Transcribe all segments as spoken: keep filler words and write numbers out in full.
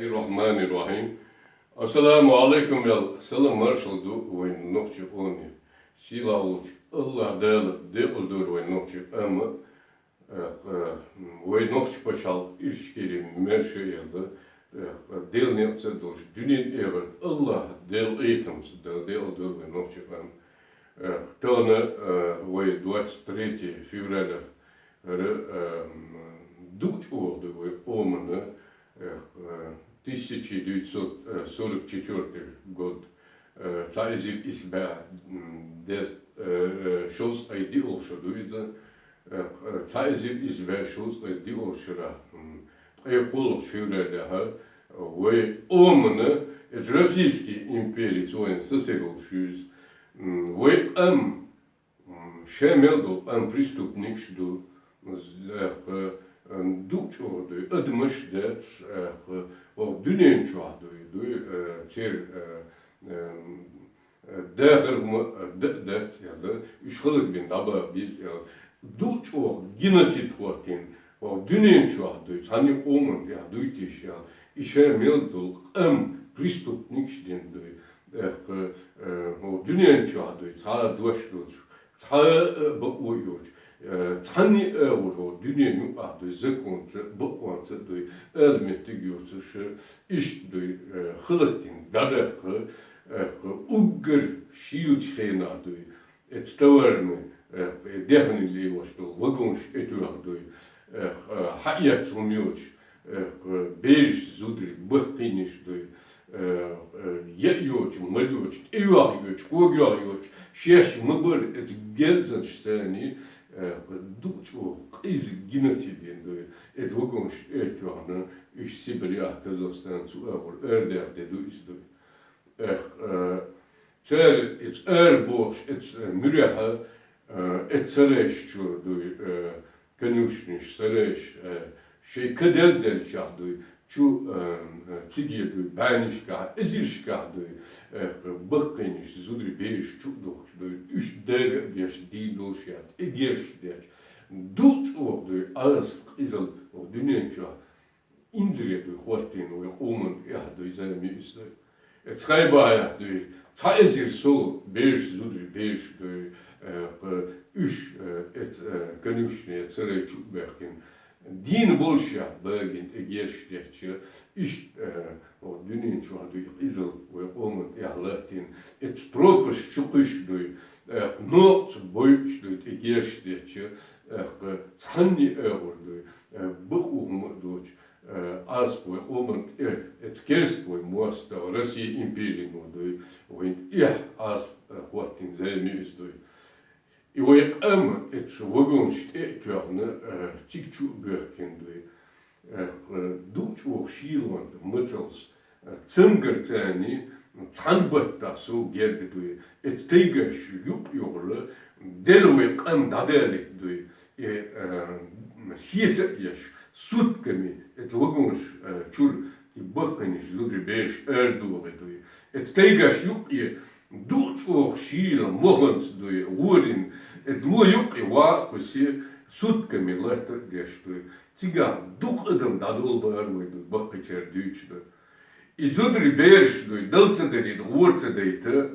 Бисмиллахир-рахманир-рахим. Ассаламу алейкум, ял салам маршал ду вайн нохчи къоме. Сила волча Аллах Дала декъал дойла вайн нохчи къам. Э, э, вай нохча паччахьалкхе Ичкери мел ше а яла, э, Дала некъ ца долаш, дуьнен тӀа эгӀарг Аллах Дала къахетамца Дала декъал дойла вай нохчи къам. Э, тахан, э, вай двадцать третье февраля, ара, э, м, дукха чӀоагӀа ду вай къаман, э, э, тысяча девятьсот сорок четвёртый год, э, цхьа эзар исс бӀаь, м, дезткъа, э, э, шовзткъеи диъалгӀа шо ду иза, э, э, цхьа эзар исс бӀаь шовзткъеи диъалгӀача шера, м, ткъе кхоалагӀча февралехьа, вай къаман, э, Российски империца вайна сесаг волаш юйза, м, вай къам, м, ше мел дола къам преступникаш ду, з-, э, э, дукха чӀоагӀа ду, адамаш дац, э, э, оаха дуьнен чухь ду, ду, э, цер, э, э, э, дахар ма, э, да, дац, яла, уьш хӀаллакбина дӀабаха беза, яла. Дукха чӀоагӀа геноцид хӀоттийна, оаха дуьнен чухь ду, цхьанне къаман тӀехь дуй теш, яла. И ше мел дола къам преступникаш дина ду, э, э, оаха дуьнен чухь ду, цхьа дош доцуш, цхьа а бакъо йоцуш, э, цхьанне а агӀор оаха дуьнен юкъахь ду, законца а, бакъонца а ду, ала меттиг йоцуш, иштта ду, э, хӀаллакдина дӀадаккха, э, уггар шийлача хенахь ду, эца товарни, э, дехне лелаш долу вагонаш тӀетоьхна ду, э, хьаэцна хӀума йоцуш, э, бераш, зударий баккхийнаш ду, э, э, яа йоцуш, мала йоцуш, тӀейоьхна йоцуш, когайоьхна йоцуш, шаьш ма-барра эца герзанаш санна, э, дукха чӀоагӀа къиза геноцид йина ду, эца вагонаш тӀетоьхна, уьш Сибрехь, Казахстан, цу агӀор арадаьхна де ду иза ду. Эх, э, цара эца арабохуш, эца муьрехьа, э, эца сарайш чу дуй, э, конюшнеш, сарайш, э, шайн ка делла деллачохь дуй, чу, э, э, цига дуй, бӀаьннашкахь, эзаршкахь дуй, э, баккхийнаш, зударий бераш чу а духкуш дуй, уьш дага а деш, дийна долуш яц, и герш деш. Дукха чӀоагӀа дуй, Ӏазап, къизалла оаха дуьнен чохь инзаре дуй хӀоттийна вай къаман тӀехь дуй, зама йиъса дуй. Эца Хайбахехь дуй, цхьа эзар сов бераш, зударий бераш дуй, э, кху-, уьш, э, эца, э, конюшне, эца сарай чу а баьхкина, дийна болуш яц багина, тӀе герш детташ, иштта, э, оаха дуьнен чохь дуй, къизалла вай къаман тӀехь латтийна, эца пропасть чу кхуьссуш дуй, э, нохчаца бойуш дуй, тӀе герш детташ, э, кху-, цхьанне а агӀор дуй, э, бакъо хӀума а доцуш, э, Ӏазап вай къаман тӀе, эца керста вай мостагӀа, Россия империно дуй, вайна тӀехь Ӏазап, э, хӀоттийна зама йиъса дуй. И вай къам эца вагонаш тӀе а тоьхна, э, цига чу а боьхкина дуй. Э, дукха чӀоагӀа шийлонца, мацаллас, э, цамгарца царна цхьана баттахь сов герга дуй. Эца тайгаш юкъ-юкъара делла вай къам дӀадалийта дуй. И, э, сеца а еш, сутками эца вагонаш, э, чуьра и баккхийнаш, зударий бераш арадохий дуй. Эца тайгаш юкъе дукха чӀоагӀа шийла моханца дуй, гӀорина, эца ло юкъе ваха а кхуьссий, сутками латта а деш дуй. Цигахь дукха адам дӀадолабора вай дуй, баккхийчара дуьйцуш ду. И зударий бераш дуй, дала ца дарийта, гӀора ца дайта,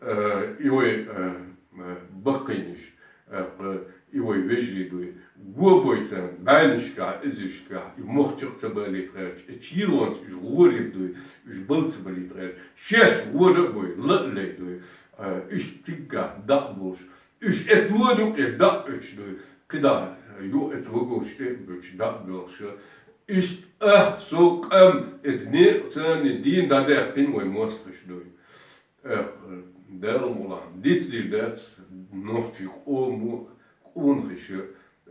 э, и вай, э, э, баккхийнаш, э, кху-, и вай вежарий дуй, го бой царна, бӀаьннашкахь, эзаршкахь, и мохчах ца балийта гӀерташ, и чийронца уьш гӀорийна дуй, уьш бала ца балийта гӀерташ, шаьш гӀора а бой, ла а лай дуй, э, уьш циггахь дӀа а болуш, уьш эца ло юкъе дӀа а оьцуш дуй, кхидӀа а ю эца вагонаш тӀе а буьтуш, дӀа а боьлхуш, иштта ах, сов, къам эца некъаца царна дийна дӀадаьккхина вай мостагӀаш дуй. Эх, Дала мукъ лахь, дицдийр дац нохчийн къомо, къонахаша,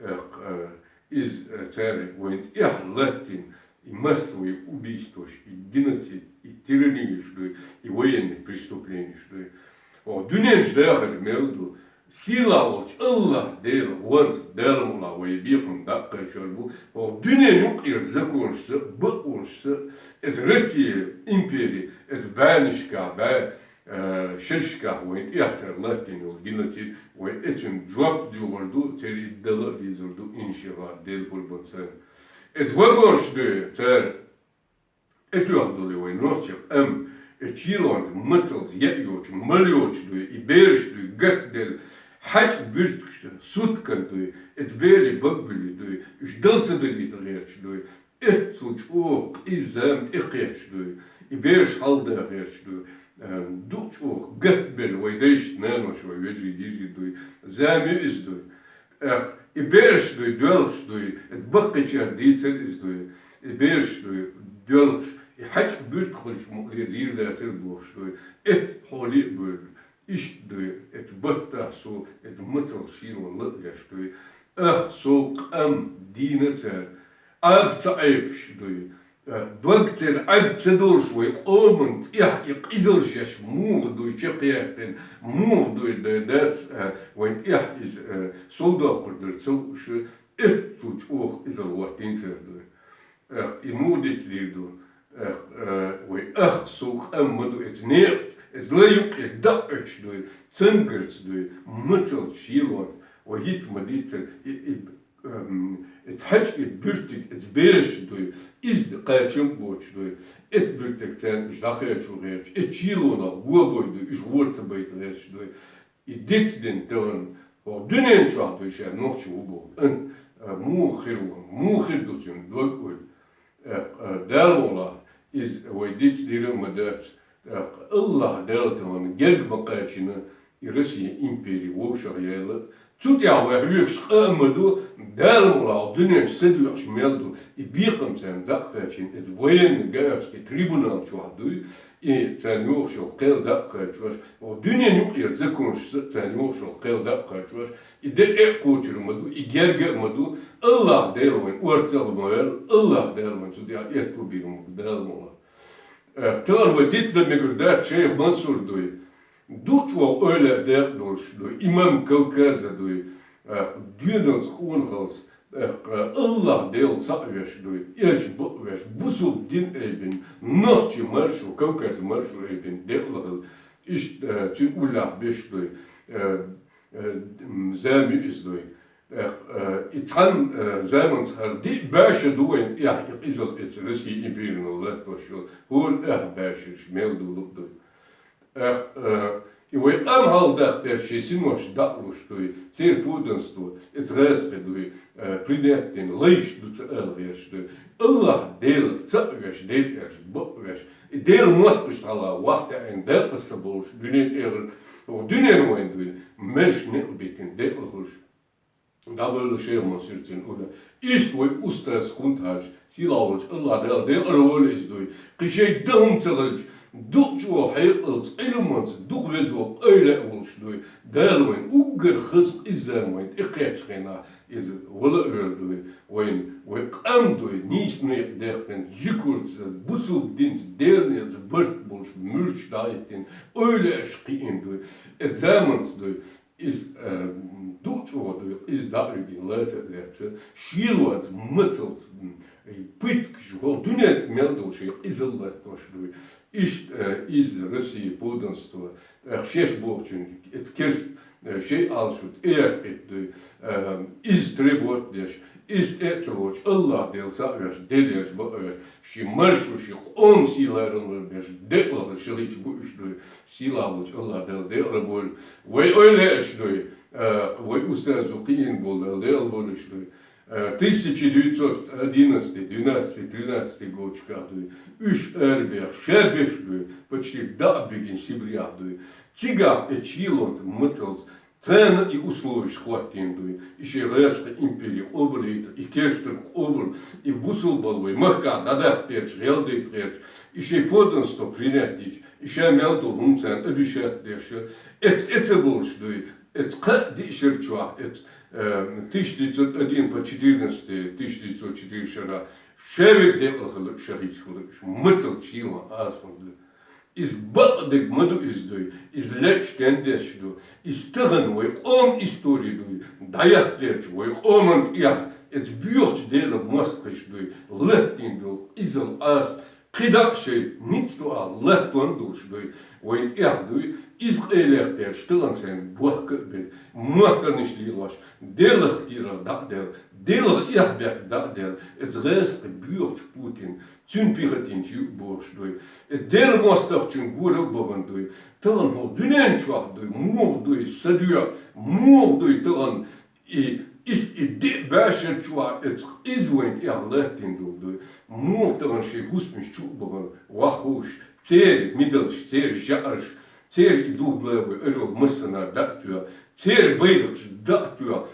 эх, э, иза, э, цара вайна тӀехь латтийна и массовый убийстваш, и геноцид, и тиранеш дуй, и военный преступленеш дуй. Оха дуьнен чу дахар мел ду, сийлахь волчу Аллах Дела гӀонца, Дала мукъ лахь, вай бекхам дӀа а кхайкхор бу, оха дуьнен юкъера законашца, бакъонашца, эца Россия импери, эца бӀаьннашкахь, бӀаь, э, шерашкахь вайна тӀехь цара латтийна йолу геноцид, вай эцун жоп доьхур ду, церан и дала а дезар ду, иншаллах, Дела пурбанца. Эца вагонаш дуй цара, Э, тоьхна долу вайн нохчийн къам, э, чийлонца, мацалца, яа йоцуш, мала йоцуш дуй, и бераш дуй, гатделла, хьаьчкъа буьртигаш, суткан дуй, эца берийн баббуьллий дуй, уьш дала ца далийта гӀерташ дуй, эццул чӀогӀа къиза зама тӀекхетташ дуй, и бераш хьалда гӀерташ дуй, э, дукха чӀогӀа гатбелла вай дайшта нанош, вай вежарий, йижарий дуй, зама ю иза дуй. Эх, и бераш дуй, доьлхуш дуй, эца баккхийчара дийцар иза дуй, и бераш дуй, доьлхуш, и хьаьчкъа буьртиг хуьлуш мукъале лийр дацара бохуш дуй, эца хьоле а бевлла, иштта дуй, эца баттахь со, эца мацалла шийла лаъ веш дуй. Ах, со къам дийна цара, Ӏаба ца Ӏебаш дуй. Дог церан Ӏаьб ца долуш вай къоман тӀехь и къизалш еш муха дуй чекхъяьккхина, муха дуй дай дац, а, вайн тӀехь иза, а, совдоккхур дара ца лууш, эццул чӀогӀа къизалла хӀоттийна цара дуй. Эх, и муха дицдийр ду? Эх, а, вай ах, со къам ма ду, эца некъаца, эца лай юккъе дӀа а оьцуш дуй, цангарца дуй, мацалца, шийлонца, вай хӀинца ма дийццара, и, и эм, эца хьаьчкъа буьртиг, эца бераш дуй, иза кхачам а боцуш дуй, эца буьртиг царна уьш дӀакхачо гӀерташ, эца чийлонах го бой дуй, уьш гӀора ца байта гӀерташ дуй. И дицдина тахана, хӀокху дуьнен чохь дуй ша нохчи ву боху кӀант, а, муха хир ву, муха хир ду цуьнан дог, уьй. Э, э, Дала мукъалахь, иза вай дицдийр а ма дац, э, АллахӀ Дала тахана герга ма кхачийна и Россия импери вовшах яьлла. Цу тӀехь вай хьоьгуш къа а ма ду, Дала мукъалахь, дуьнен чу са доьхуш мел ду, и бекхам царна дӀа а кхачийна, иза военный гаагский трибунал чохь дуй, и царна йогӀуш йолу кхел дӀа а кхачош, хӀокху дуьнен юкъера законашца царна йогӀуш йолу кхел дӀа а кхачош, и де тӀе а кхочур ма ду, и герга а ма ду, АллахӀ Дела вайн орцах а ма ваьлла, АллахӀ Дела вайн цу тӀехь аьтто бийр ма бу, Дала мукъалахь. Э, тахана вай дицдан мегар дац, шайх Мансур дуй, дукха чӀогӀа ойла а декъа долуш дуй, имам Кавказа дуй, э, доьналца къонахаллица, э, АллахӀ Дела цхьаъ веш дуй, элча бакъ веш, бусулба дин айбина, нохчи маршо, Кавказ маршо айбина, декъала хила, иштта, э, цуьнан уллехь беш дуй, э, э, м, зама ю иза дуй. Э, э, и цхьана, э, заманца хӀара диъ бӀе шо ду вайн тӀехь и къизалла эца Россия империно латтош йолу, хӀора ах бӀе шераш мел долу а дуй. Эх, э, и вай къам хьалха дахдеш шайн синош дӀа а луш дуй, церан подданство, эца гӀазкхи дуй, э, принять дина, лайш ду ца ала гӀерташ дуй. АллахӀ Дела цхьаъ веш, Дела аьлча бакъ веш, и Делан мостагӀашна хьалха вахтаьӀина, декъаза ца болуш, дуьнен тӀера, дуьнен вайн дуй, маьрша некъ битина, декъала хуьлуш. ДӀабевлла шайх Мансур цуьнан уллехь. Иштта вай устаз Кунтхьажа, сийлахь волчу АллахӀ Дала декъала войла иза дуй. Кхин шайн дан хӀума ца хилча, дукха чӀогӀа хьекъалца, Ӏилманца, дукха веза воккха ойла а волуш дуй. Дала вайн уггар хаза къиза зама вайн тӀекхеччу хенахь иза вала а вер дуй. Вайн, вай къам дуй, нийса некъа даьккхина, зуькарца, бусулба динца, Делан некъаца барт болуш, муьлххачу дӀахӀиттина, ойла еш кхиъна дуй. Эца заманца дуй. Иза, э, дукха чӀогӀа дуй, иза дӀа а вигина, лаца а лаьцна, шелонца, мацаллица, м, и пыткаш, хӀокху дуьнен тӀе мел долу шайн къизалла латтош дуй. Иштта, э, иза Россия подданство, э, шаьш бохучун, эца керста, э, шайн Ӏалашо тӀеяьккхийта дуй, э, иза требовать деш, иза тӀе а ца лоцуш, АллахӀ Дела цхьаъ веш, Дела еш, бакъ веш, шен маршо, шен къоман сий ларам беш, декъала шахӀидаш бу уьш дуй. Сийлахь волчу АллахӀ Дала декъала бойла. Вай ойла еш дуй, э, вай устазо кхиийна болу Дала декъала бойла уьш дуй. Э, тысяча девятьсот одиннадцатый, двенадцатый, тринадцатый годашкахь дуй. Уьш арабех, ша беш дуй, почти дӀа а бигина Сибрехь дуй. Цигахь эца шелонца, мацаллица, царна и условиш хӀоттийна дуй. И шайн гӀазкхи импери къобалйийтар, и керстанаш къобал, и бусулба вай махкахь дӀадаккха гӀерташ, гӀелдайта гӀерташ, и шайн подданство принять дича, и ша мел долу хӀума царна обещать деш, эца тӀе ца болуш дуй, эца кхаа диъ шар чохь, эца, э, тысяча девятьсот один по четырнадцатый, тысяча девятьсот четыре шарахь, ша верг декъала хила, шахӀид хила, мацаллица шелонца Ӏазапана дуй. Иза бакъдерг ма ду иза дуй, иза лечу тендеш ду, иза тахана вай къоман истори дуй, дӀаяккха гӀерташ вай къоман тӀехь, эца боьхачу Делан мостагӀаш дуй, латтийна долу къизалла Ӏазап, кхидӀа а шайн ницкъ ду аьлла латтон долуш дуй, вайн тӀехь дуй, иза къайлех тера тахана сайна бохка а бина, моттарнаш лелош, Делах кийрара дӀа а даьлла, Делах эхь-бехк дӀа а делла, эцу гӀазкхийн боьхачу Путин, цуьнан пехотинцаш юкъа бохуш дуй. Эцу Делан мостагӀчун гора а бахана дуй. Тахана хӀокху дуьнен чохь дуй, муха дуй, са доьӀа, муха дуй тахана и, и, и диъ бӀешар чохь эцу иза вайн тӀехь латтийна долу дуй. Муха тахана шайн хӀусамаш чу а бахана, ваха хууш, церан мидалш, церан жаӀарш, церан и дугӀу далар вай ара йолу массанхьа дӀа а тоьхна, церан байракхаш дӀа а тоьхна,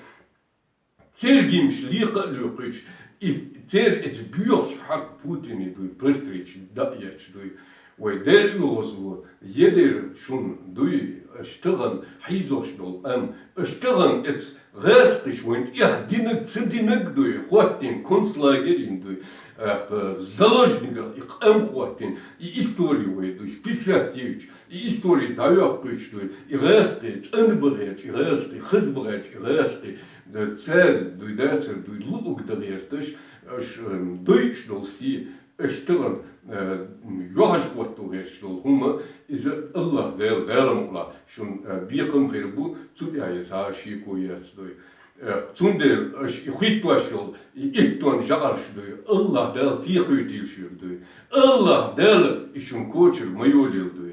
церан гимнаш лакха а лоькхуьйтуш, и церан эцу боьхачу хьакъ Путине дуй, портреташ дӀа а етташ дуй. Вай Дела оьгӀазло, едира шуна дуй, аша тахана хьийзош долу къам, аша тахана эцу гӀазкхаша вайн тӀехь динарг, ца динарг дуй, хӀоттийна концлагерийн дуй, а, заложниках и къам хӀоттийна, и истори вай дуй, списать йийцуш, и истори дӀайоккхуьйтуш дуй, и гӀазкхий цӀанбан гӀерташ, и гӀазкхий хазбан гӀерташ, и гӀазкхий, да, цаьрга дуй, дацара дуй, луъург дан гӀерташ, аша, м, дойуш долу сий, аша тахана, э, м, юьхьӀаьржа хӀотто гӀерташ долу хӀума, иза АллахӀ Дела, Дала мукъ лахь, шуна, э, бекхам хир бу, цу тӀехь цхьа а шеко яц дуй. Э, цундела аша и хӀиттош йолу, и иттонан жаӀарш дуй, АллахӀ Дала тӀекхуьйтийла шуьга дуй. АллахӀ Дала и шуна кочара ма йолийла дуй.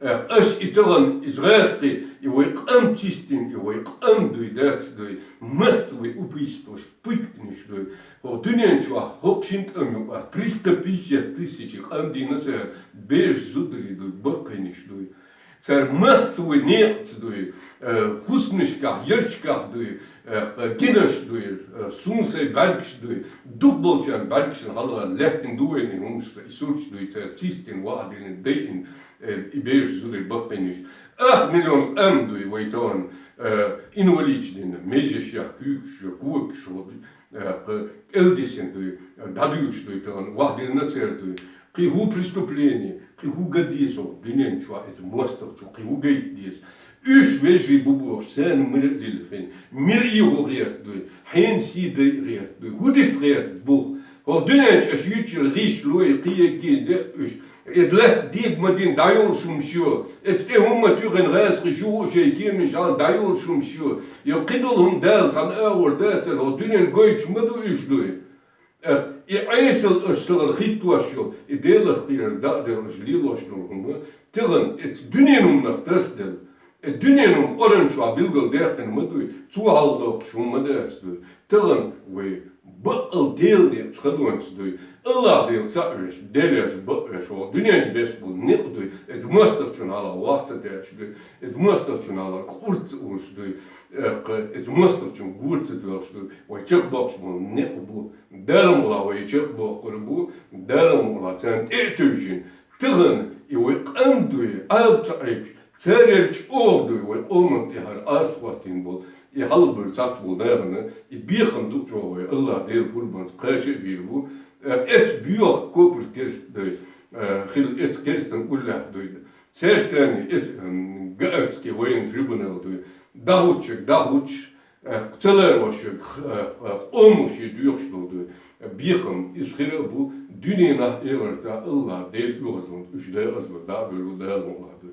Э, аша и тахана, иза гӀазкхий, и вай къам чистина, и вай къам дуй, дац дуй, массовый убийстваш, пытканаш дуй. ХӀокху дуьнен чохь хӀокху шина тӀам юкъахь триста пятьдесят тысяч къам дийна цара, бераш, зударий дуй, баккхийнаш дуй. Цара массовый некъаца дуй, э, хӀусамашкахь, ярташкахь дуй, э, гинарш дуй, э, суна сайн бӀаьргаш дуй, дукхахболчарна бӀаьргашна хьалха лаьттина ду вайна и хӀуманаш, и сурташ дуй, цара чистина, ваха диллина, дайина, э, и бераш, зударий, баккхийнаш. Ах миллион къам дуй вай тахана, э, инвалидаш дина, межашех, куьйгашех, когашех, э, кӀелдисина дуй, дӀадуьйлуш дуй тахана, ваха диллина церан дуй. Кхин хӀун преступление, кхин хӀун ган деза хӀокху дуьнен чохь, эцу мостагӀчунна кхин хӀун гайта деза? Уьш вежарий бу бохуш, царна мила а лилхина, мила ийгӀа гӀерта дуй, хьенан сий дайа гӀерта дуй, хӀун дита гӀерта бу? ХӀокху дуьнен чу аша юьйцуш йолу гӀишлой, кхин еггина де а уьш. Эцу лаьтта дега ма дина дӀайолуш хӀумнаш ю, эцу тӀе хӀумма туьйхина гӀазкхаша юха а шайн кеманаш хьалха дӀайолуш хӀумнаш ю. Я кхидолу хӀума Дала цхьана агӀор дацара, хӀокху дуьненна гойтуш ма ду уьш дуй. Эх, и Ӏесалла аша тахана хӀиттош йолу, и Делах кхерар дӀа а делла аша лелош долу хӀума, тахана эцу дуьненан хӀуманах тасаделла, и дуьненан хӀума къуръан чохь билгалдаьккхина ма дуй, цо хьалхадоккхуш хӀума ма дац дуй. Тахана вай баккъал Делан некъаца хадонца дуй, АллахӀ Дела цхьаъ веш, Делера бакъ веш, хӀокху дуьнен чу беш болу некъ дуй, эцу мостагӀчунна хьалха ваха ца деш дуй, эцу мостагӀчунна хьалха кӀур ца уллуш дуй, эх, эцу мостагӀчун гора ца доьлхуш дуй, вай чекхбоккхуш болу некъ бу. Дала мукъ лахь вай чекхбоккхур бу, Дала мукъ лахь царна тӀе а тевжина. Тахана и вай къам дуй, Ӏаба ца Ӏийча, царел чӀогӀа дуй вай къоман тӀе хӀара аса хӀоттийна болу, и хьалхабевлла цхьацца болу нахана, и бекхам ду чӀогӀа вай АллахӀ Дела пурбанца кхаша а бийр бу, э, эцу боьха копр керста дуй, э, хила эцу керстан уллехь дуй. Церцани эцу, м, Гаагский военный трибунал дуй, дӀахӀуттучуьнга дӀахӀуттуш, э, ца ларвеш верг, э, э, къомо шен доьхуш долу дуй. Бекхам иза хир а бу, дуьненахь а, эхартахь а АллахӀ Дела оьгӀазлонца уьш декъазлур дӀа а бевлла Дала мукъ лахь дуй.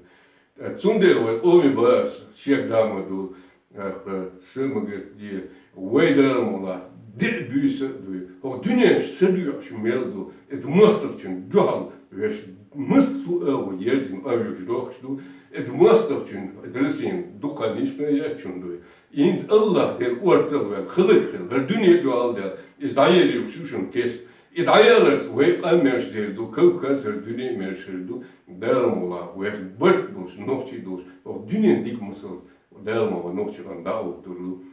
Э, цундела вай къоме база шега дама ду, э, са ма гатде, вай Дала мукъ лахь, диъ буьйса а дуй. ХӀокху дуьнен чу са доьӀуш мел ду, эцу мостагӀчун дуьхьал веш массо а агӀо ерзина ойла йеш дохуш ду, эцу мостагӀчун, эцу Россин дукха нийсна еттачун дуй. ХӀинца АллахӀ Дела орцах ваьлла, хиларг хила, хӀара дуьне а дуьхьал даьлла, иза дӀаерзо шу шуна кеста. И дӀаяларца вай къам мерш дер ду, Кавказ хӀара дуьне а мерш хир ду, Дала мукъ лахь, вайх барт болуш, нохчий долуш, хӀокху дуьненан дика масалца Дала мукъ лахь нохчи къам дӀа а хӀуттур ду.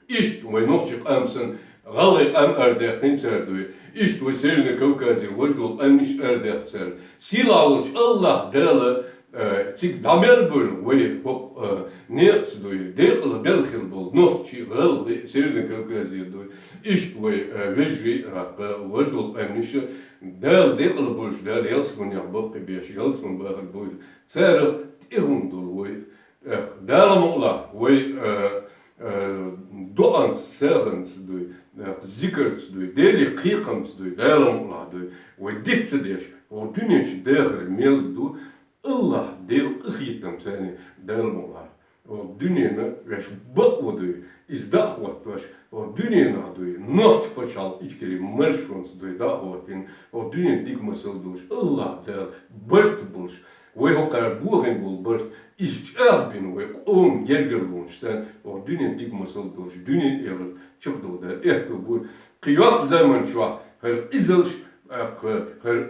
Иштта вай нохчи къам санна, гӀалгӀай къам арадаьккхина цара дуй, иштта вай Северный Кавказера важа долу къаьмнаш арадаьккхина цара. Сийлахь волчу АллахӀ Дала, э, цига дӀамел бевлла вай хӀокху, э, некъаца дуй, декъала мел хила болу нохчий, гӀалгӀай, Северный Кавказера дуй, иштта вай, э, вежарий а, э, важа долу къаьмнаш а, Дала декъала болуш, Дала ялсаманех баккхийбеш, ялсаман бахар бу, царах тӀе хӀума долу вай. Эх, Дала мукъ лахь, вай, э, э, доӀанца, сагӀанца дуй, э, зикарца дуй, Деле кхайкхамца дуй, Дала мукъ лахь дуй, вай диц ца деш, хӀокху дуьнен чу дахар мел ду, АллахӀ Дела къахетам царна, Дала мукъ лахь. ХӀокху дуьненан веш бакъо дуй, Иза дӀахӀоттош, хӀокху дуьненахь дуй, нохчийн пачхьалкх Ичкери маршонца дуй дӀахӀоттийна, хӀокху дуьненна дика масал долуш, АллахӀ Дала барт болуш, вай хӀокхара бохийна болу барт, иза чӀагӀбина вай къоман гергарлонаш санна, хӀокху дуьненна дика масал долуш, дуьненан эгӀар чекхдала Дала аьтто бу. Кхин йоккха заман чохь хӀара къизалш, тӀаккха хӀара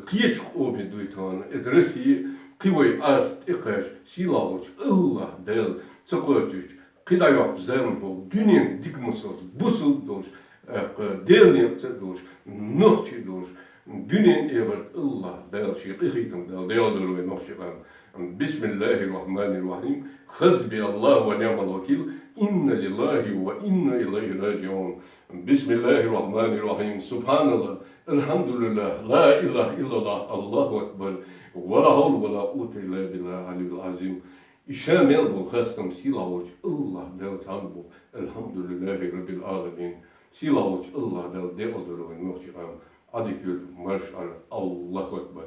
кхечу къоме дуй тхуна, иза Россия, кхин вай Ӏаса тӀекхача, сийлахь волчу АллахӀ Дала ца кхочуьйтуш, кхин дӀайоккхучу заманахь дуьненна дика масалца бусалба долуш, тӀаккха Делан некъаца а долуш, нохчий долуш, дуьненан эгӀарт АллахӀ Дала шен къинхетам Дала дӀаялор вай нохчийн къам. بسم الله الرحمن الرحيم. حسبي الله ونعم الوكيل. إنا لله وإنا إليه راجعون. بسم الله الرحمن الرحيم. سبحان الله. الحمد لله. لا إله إلا الله. الله أكبر. ولا حول ولا قوة إلا بالله العلي العظيم. И ша мел болу хастам сийлахь волчу АллахӀ Далла цхьаьна бу. الحمد لله رب العالمين. Сийлахь волчу АллахӀ Далла декъалдора вайн нохчийн къам. Ӏадика йойла, марша Ӏойла. الله أكبر.